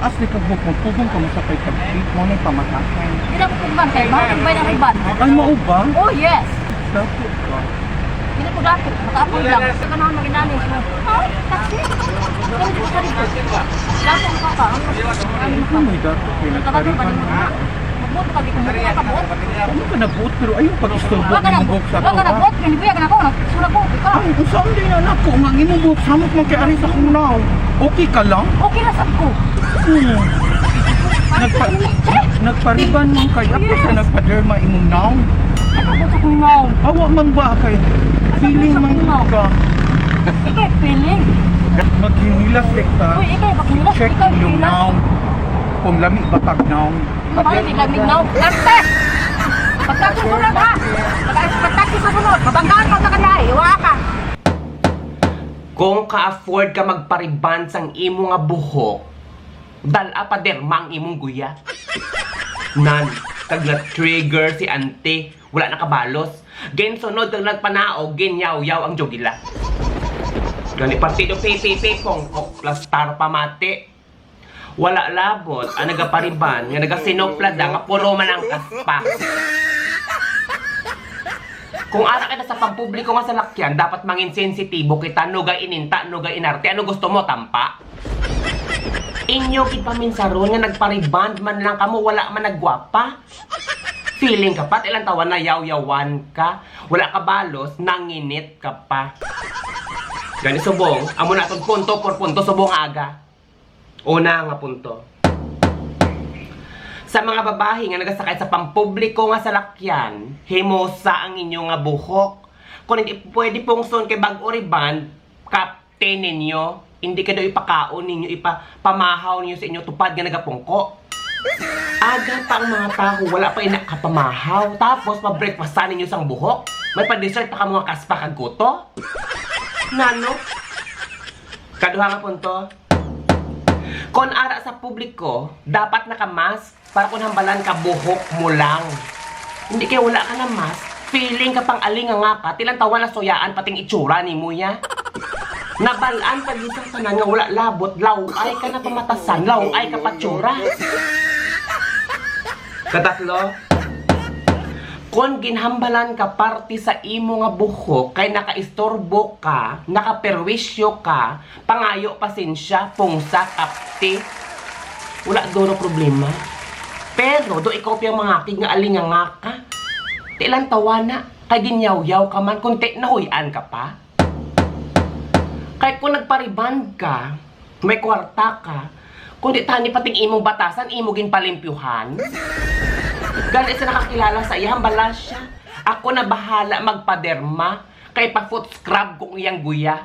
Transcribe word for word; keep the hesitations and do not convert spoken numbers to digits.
As di ka buhok mo, pugong ka mo sa kay kag-treat mo, may pamatasan. Hindi na ko pugman kay mahal ang bay ng riban. Ay, mao ba? Oh, yes. Dapat ka. Hindi ko dapat. Makaapod lang. Sa ganahan mag-inalis mo. Oh, taxi. Kami sa sarili. Dapat ka ka. Ano ka? Ano may dapat kayo Nagkakatawa nagpariban? Magbuto ka, di ko magbuto ka, buot. Ano ka nabuot? Pero ayaw pag-istorbo Wag ka ng na, buhok sa wag ka na, ato, ha? buot. Hindi, buya ka na ko. Nagsunag ko. Ikaw. Ay, ang sound din na ako. Ang imo buhok, samot man kay ari sa kunaw. Okay ka lang? Okay na sab ko. Hmm. Nagpa nagpariban man kay ako sa nagpaderma imong nawong. Ano ba sa kunaw? Awa man ba kay feeling man ka? Ikaw feeling. Maghinilas ka. Uy, ikaw, maghinilas. Check Ikaw, inyong hilas. Nawong. Kung lami ba kag nawong? Bakit di lamig nawong? Arte! Pagkakit sa sunod, ha? Pagkakit sa sunod. Mabanggaan ka sa kanay. Iwa ka. Kung ka-afford ka magpa-rebond sang imo nga buhok, dal-a pa derma ang imong guya. Nan, kag na-trigger si ante, wala nakabalos. Ginsunod kag nagpanaog, ginyawyaw ang jugila. Gani partido P P P, pongkok, plastar, pamati. Wala labot ang nagapariband nga nagasinop lada nga puro man ang kaspa. Kung ara kita sa pampubliko nga salakyan, dapat mangin sensitibo kita, nugay ininta, nugay inarte. Ano gusto mo, tampa? Inyo gid paminsaron nga nagpariband man lang kamo, wala man nagwapa. Feeling ka pa, ilang tawa na yawyawan ka, wala ka balos, nanginit ka pa. Gani subong, amo na atong punto por punto subong aga. Una nga punto. Sa mga babayi nga nagasakay sa pampubliko nga salakyan, himosa ang inyo nga buhok. Kung hindi pwede pungson kay bag-o rebond, kapte ninyo. Hindi ka daw ipakaon ninyo, ipapamahaw ninyo sa inyo tupad nga nagapungko. Aga pa ang mga tawo, wala pa ina kapamahaw. Tapos, pa-breakfastan ninyo sang buhok. May pa-dessert pa ka mga kaspa kag kuto. Nano? Kaduha nga punto. Kon ara sa publiko, dapat naka-mask para kon hambalan ka buhok mo lang. Hindi kay wala ka na mask, feeling ka pang aling nga ka, tilang tawa na suyaan pating itsura nimo ya. Nabalaan pa gid sang tanan nga wala labot, laway ka na pamatasan, laway ka patsura. Katatlo, kon ginhambalan ka parte sa imo nga buhok kay nakaistorbo ka, nakaperwisyo ka, pangayo pasensya, pungsa, kapti. Wala duro problema. Pero do ikaw piyang mangakig nga alinganga ka. Ti lang tawana, kay ginyawyaw ka man, kunti nahuy-an ka pa. Kay kung nagpariband ka, may kwarta ka, kundi tani pating imong batasan, imo ginpalimpyuhan. Gani sa nakakilala sa iya, hambala siya. Ako na bahala magpaderma, kay pa-foot scrub kong iyang guya.